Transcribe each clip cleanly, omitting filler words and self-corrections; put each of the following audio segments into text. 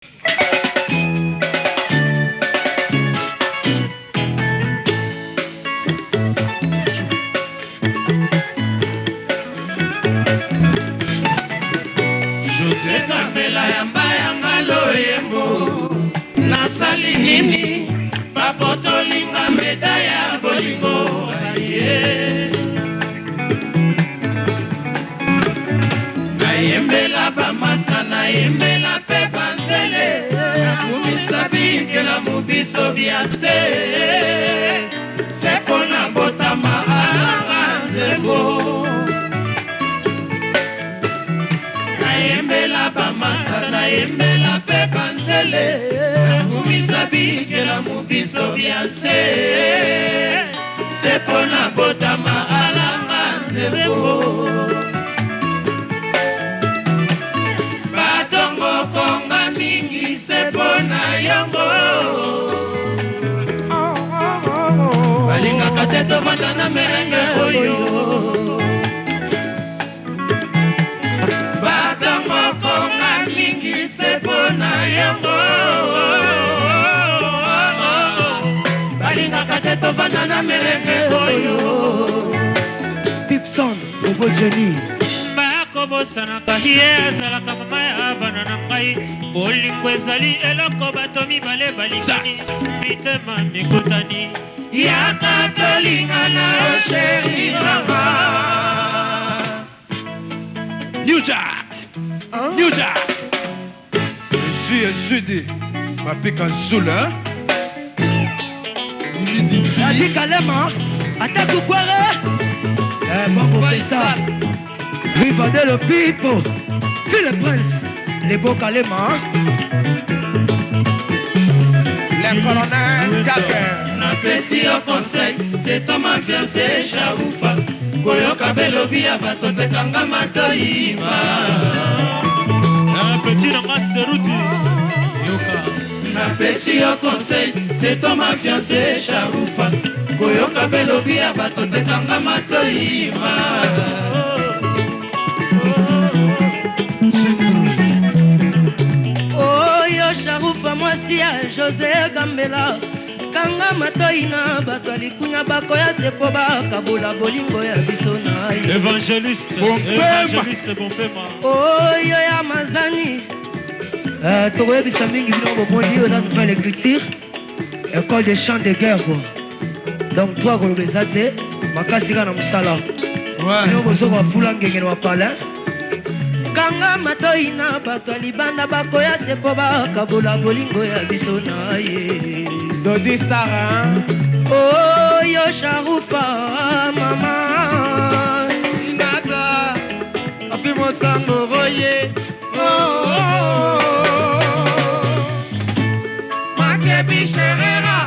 Jose Kambela yamba yanga loyembo nasali nini babotolinga meda ya bolingo aye nayembela bamasa nayembela mpe banzele nakumisa bikelamu biso bya se se mpo na botama alanga nzembo nayembela bamasa nayembela mpe banzele nakumisa bikelamu biso bya se se mpo na botama alanga nzembo batongo konga mingi se mpo na yango balingaka te tovanda na merenge oyo batongo konga mingi se mpo na yango balingaka te tovanda na merenge oyo. Pipson, Bobo Jenny. Bakobosanaka ye azalaka mama ya bana na ngai. Bolingo ezali eloko bato mibale balingani, mitema mikutani. Yaka tolingana o sheri mama. New Jack, New Jack. Ezwi ezwi di mapika nzula. Dadi Kalema, ata kukwere. Eh, bon, c'est ça. Viva de le people. Puis le prince, les beaux Kalema. Le colonel Jack. Napesi yo conseil, c'est toi ma fiancée Sharufa. Koyoka belobi ya bato te, kanga matoyima. Petit na nga Seruti, yoka. Napesi yo conseil, c'est toi ma fiancée Sharufa. Koyoka belobi ya bato te, kanga matoyima. Oyo Sharufa mwasi ya Jose Gambela, kanga matoi na bato ya likunya bakoya te mpo bakabola bolingo ya biso na ye. Évangéliste. Bompema. Évangéliste Bompema. Oyo ya mazani. Tokoyebisa mingi bino bomoni oyo eza nouvelle écriture, école de champ de guerre quoi. Donc toi koloba eza te makasi kaka na mosala. Bino bozoka bafula ngenge na bapalin. Kanga matoi na bato ya libanda bakoya te mpo bakabola bolingo ya biso na ye. Dodi Star, hein? Oyo Sharufa mama. Inata, afi mosango roye. Oh, oh, oh. Matebi Sherera,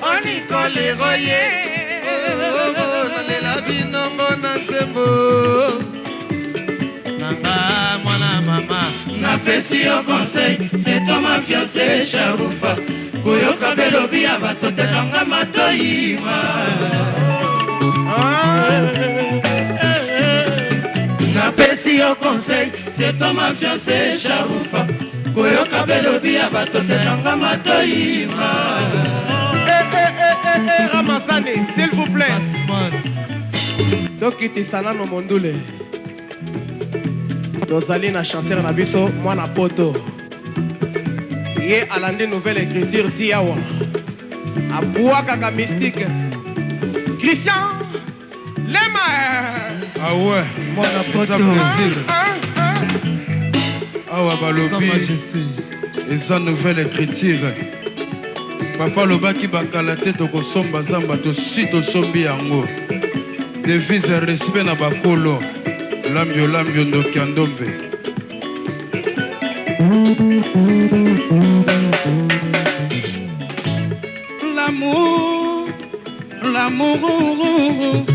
Onikole Roye. Oh, oh, oh, nalela binongo na nzembo. Nanga mwana mama. Napesi yo conseil, c'est toi ma fiancée Sharufa. Koyoka belobi ya bato te, kanga matoyima. Napesi yo conseil, c'est toi ma fiancée Sharufa. Koyoka belobi ya bato te, kanga matoyima. Eh, eh, eh, eh, eh, Ramazani, s'il vous plaît. Tokitisa nano mondule. Tozali na chanteur na biso mwana poto. Ye alandi nouvelle écriture ti awa. Abwakaka mystique. Christian Lema. Ah ouais. Mwana Eza poto. plaisir. Awa balobi eza nouvelle écriture. Papa alobaki bakala te tokosomba zamba, tosi tosombi yango. Devise respect na bakolo. Lambio lambio ndoki ya ndombe. L'amour, l'amour,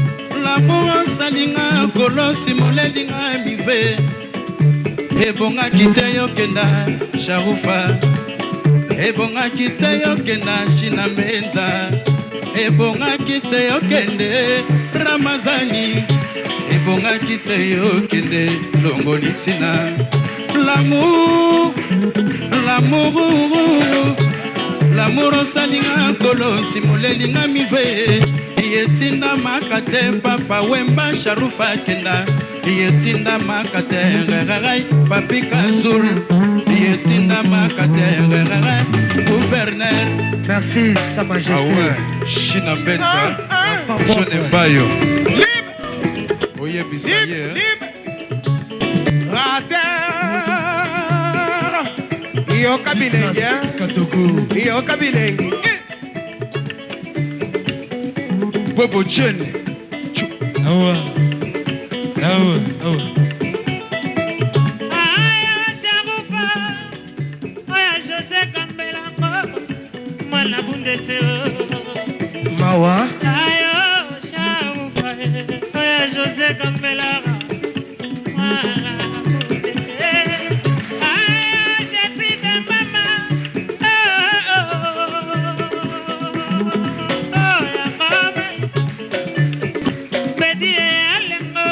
l'amour asalinga kolosi molelinga mive. Ebongaki te yokenda Sharufa, ebongaki te yokenda Shina Mbenza, ebongaki te yokende Ramazani, ebongaki te yokende Longoli Ntina. L'amour, l'amour, l'amour osalinga kolo simolelinga mive etindamaka te papa wemba sharufa kenda etindamaka te rererai papi kazul etindamaka te rererai gouverneur. Merci, Sa Majesté. Ah ouais, China Mbenza, John Mbayo. Oyebisa ye. Radar yoka bilenge yoka bilenge. Bobo Jenny. Awa. Awa, awa. Aya Sharufa, oya José Kambelango, mwana bundese. Mawa. Ayo Sharufa, oya José Kambelango, mwana bundese. Ayo Jacida mama, oh oh oh, ya mama. Bedi alengo,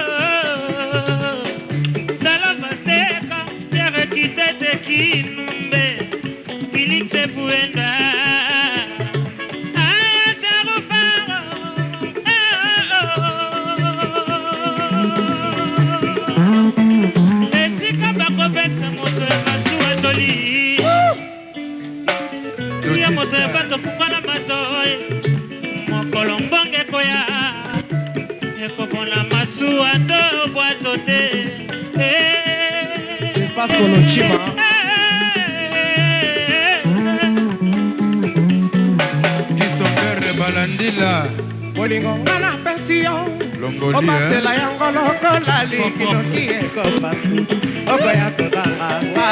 Salama seka, Pierre Kitete Kinumbe, Felix Buenda. Aya Sharufa, oh, oh. Esika bakopesa moto ya masuwa toli ya moto ya bato fungwana bato mokolo mbonge ekoya ekopona masuwa to bwato te. Pasco Lochima. Christopher Balandila. Bolingo nga napesi yo Longoli, obatela yango lokola likinoki ekopasu okoya kozanganga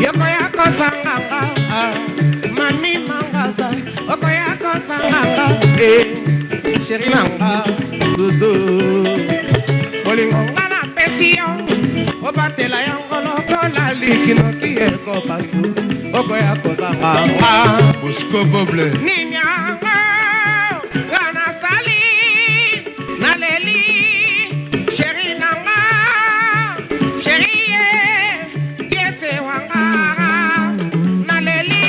yokoya kozanganga mami mangaza okoya kozanganga sheri nanga dudu bolingo nga napesi yo obatela yango lokola likinoki ekopasu okoya kozanganga Bosco Boble. Ninyango nga nasali naleli sheri nanga sheri ye yese wanga naleli.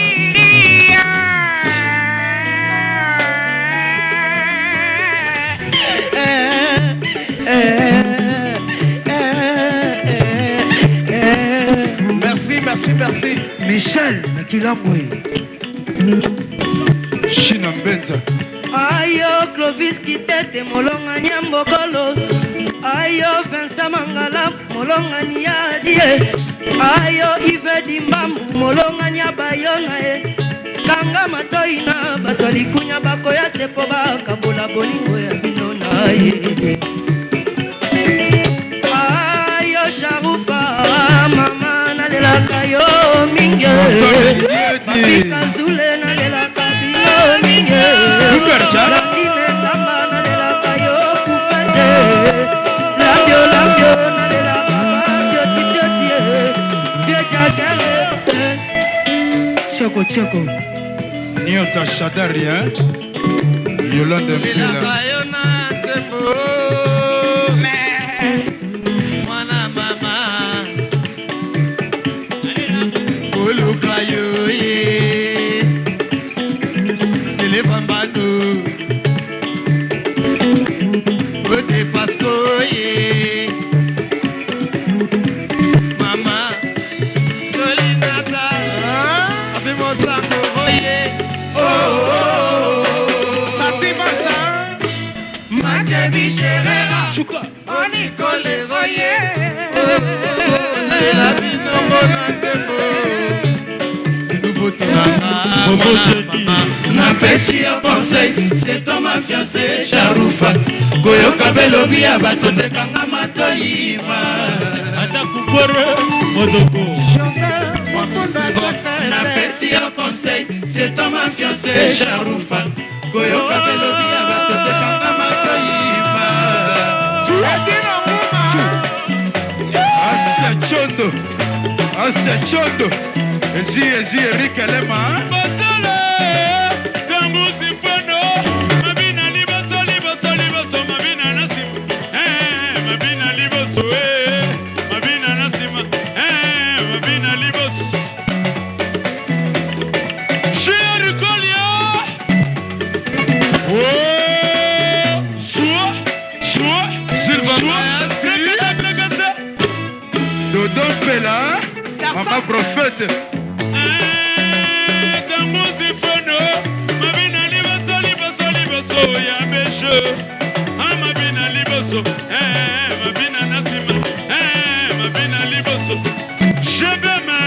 Merci, merci, merci. Michel Nakilambwe. China Mbenza. Ayo Clovis Kitete molongani ya mbokolo. Ayo Vincent Mangala molongani ya die. Ayo Yves Dimbambu molongani ya bayona ye. Kanga matoi na bato ya likunya bakoya te po bakambola bolingo ya bino na ye. Ayo Sharufa mama nalelaka yo mingi. Mapika zule nalelaka bino mingi. Landine tamba nalelaka yo kupete. Lambio lambio nalelaka bambio titiotie. Vie jakele. Choko choko. Nyota Shadari, hein? Yolande Mpila. Lelaka yo na nzembo mwana mama koluka yo ye silibambano ote pasko ye mama solinata abimosango oye nalela binongo na nzembo napesi yo conseil, c'est toi ma fiancée Sharufa koyoka belobi ya bato tekanga matoyima Ata kukwere modoko. Napesi yo conseil, c'est toi ma fiancée Sharufa koyoka belobi ya bato tekanga matoyima. Asia Chondo. Asia Chondo. Ezi, ezi, Eric Elema. Botole, tambusi mpono, mabina liboso, liboso, liboso, mabina na nsima. Eh, mabina liboso, eh, mabina Mama prophète. Tambuzi fono, mabina liboso liboso liboso ya besho. Ah, mabina liboso, eh, mabina na sima, eh, mabina liboso. Jebeme,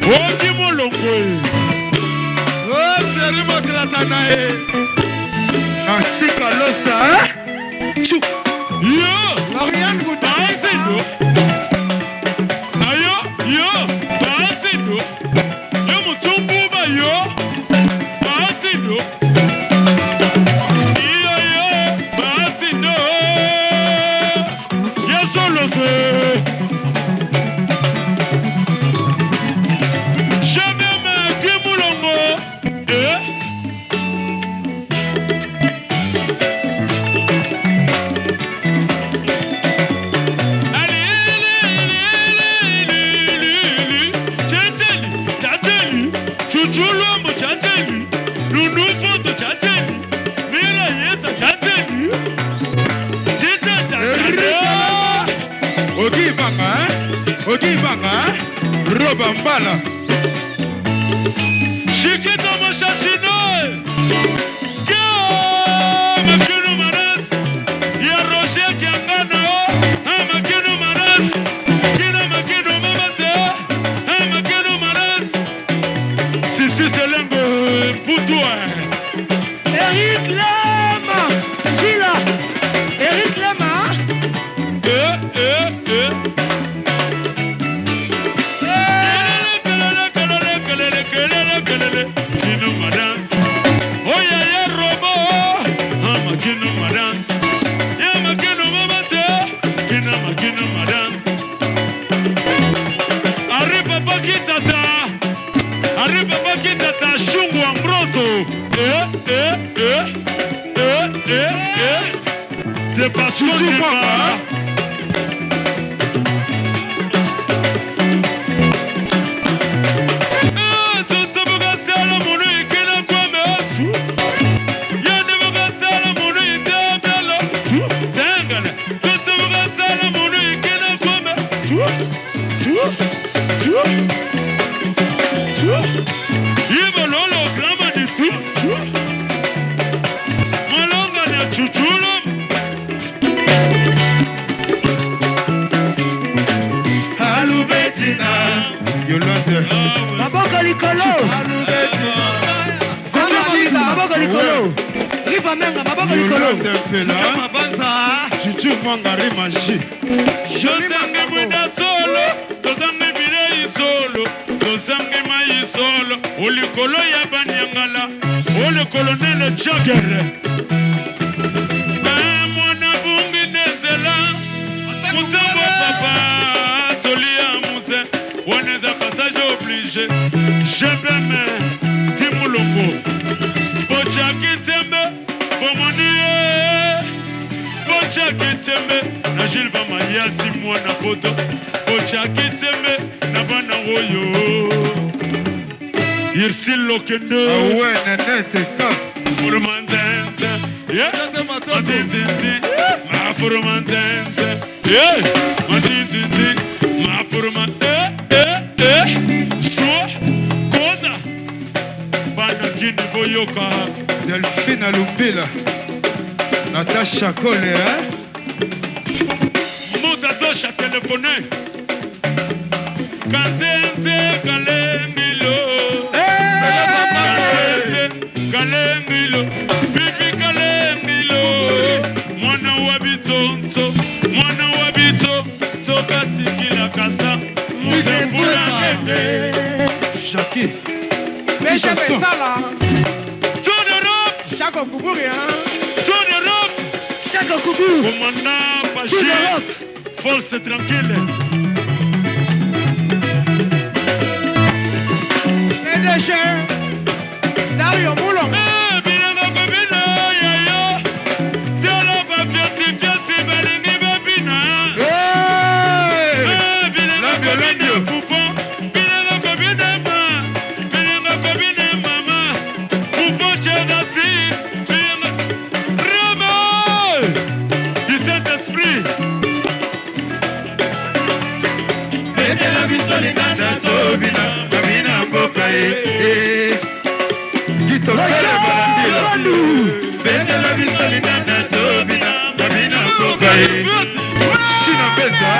oki molongo. Oh, Thierry Mokrata na ye. Nancy Kalosa, hein? Tchou. Yo, Marianne Gouda. Bazindo. Ayo, yo, Bazindo. Yo mutumbuba yo. Bazindo. Iyo yo, Bazindo. Yesolose. Jebeme Kimulongo. Eh? Ogi Banga, hein? Ogi Banga, hein? Roba Mbala. Chiquito Moshashino! Makino Maras! Ya Roger Kiangana! Makino Maras! Kina Makino Mamase! Makino Maras! Sisi Selembe Poutou! Eric Lema Gila Eric Lema. Eh, eh, eh. Kelele, kelele, kelele, kelele, kelele. Kino madam. Oh yeah, yeah, robo. Ah, makino madam. Yeah, makino mama te. Kina makino madam. Ari papa kitata. Ari papa kitata shungu ambroso. Eh, eh, eh. Eh, eh, eh. C'est pas Chuchu c'est Mwanga, pas. hein? Yolande. Maboko likolo. Maboko likolo. Riva Menga, maboko likolo. Yolande Mpela. Mabanza. Chuchu Mwanga Rimaji. Tozangi mwinda solo, tozangi bilei solo, tozangi mai solo, olikolo ya banyangala, olikolonele jagere. Mwana bungi nezela, musambo papa, toli ya muse, wana eza passage obligé. Jebeme, timulongo, botiaki tembe, bomoni ye. Botiaki tembe na Gilles Bamayasi mwana poto, botiaki tembe na bana oyo Irsil Lokende. Ah ouais, Nanette, Kap. Furumanzenze, yeah. José Matoto. Matinzinzi, mafurumanzenze, yeah. Matinzinzi, mafuruma, eh, eh, eh. So, koza. Bana kini boyoka. Delphine Lumbila. Natasha Kole, hein? Musa Zosha téléphone. Kanzenze kalengilo. Kanzenze kalengilo. Bibi kalengilo. Mwana wa bitonto. Mwana wa bito. Soka sikila kasa. Musa mbula kende. Jackie. Péché Besala. Tour d'Europe. Chaco Kuburi, hein. Tour d'Europe. Chaka Kubu. Commandant Tour Bachir. d'Europe. Force tranquille. PDG. Dario Moulon. Eh, bilanga kobina, yayo. Tala ba fiasi, fiasi, balingi babina. Hey! Eh, bilanga Lambio, kobina, lambio. poupon. Bilanga kobina, ma. Bilanga kobina, mama. Poupon, tchadasi. Bilanga- Rama! Du Saint-Esprit. biso linganda tobina babina mboka ye eh. Kitokele balandila betela biso linganda tobina babina mboka ye China pesa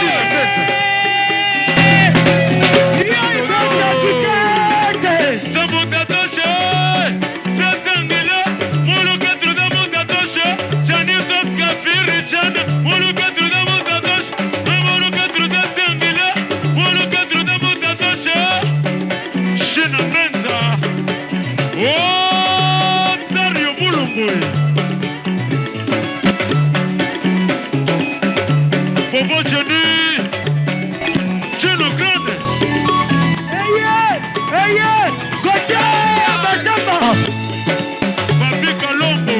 China pesa Bobo Johnny, Jono Grande. Eye, eye, kote Basamba. Papi Kalombo.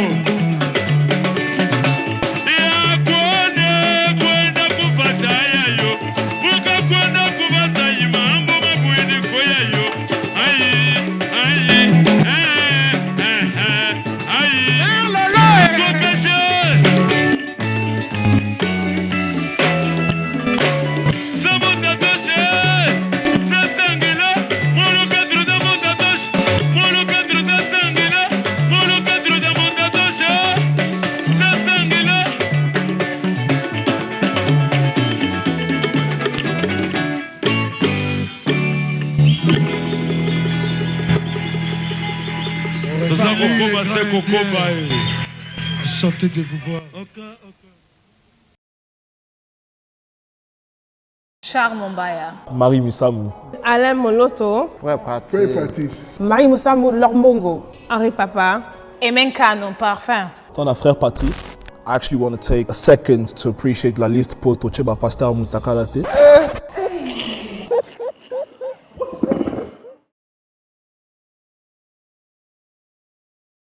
Yakone kwenda kupata yayo. Buka kwenda kupata imambo mabwini koyayo. Ayi, ayi, eh, eh, eh, ayi. Kokeshe. Toza kokoba se kokoba e. Enchanté de vous voir. Charles Mombaya. Marie Misamu. Alain Moloto. Frère Patrice. Marie Moussamou Lormbongo. Henri Papa. Emenkano Parfum. Ton frère Patrice. I actually want to take a second to appreciate la liste pour Tocheba Pasteur Mutakala te.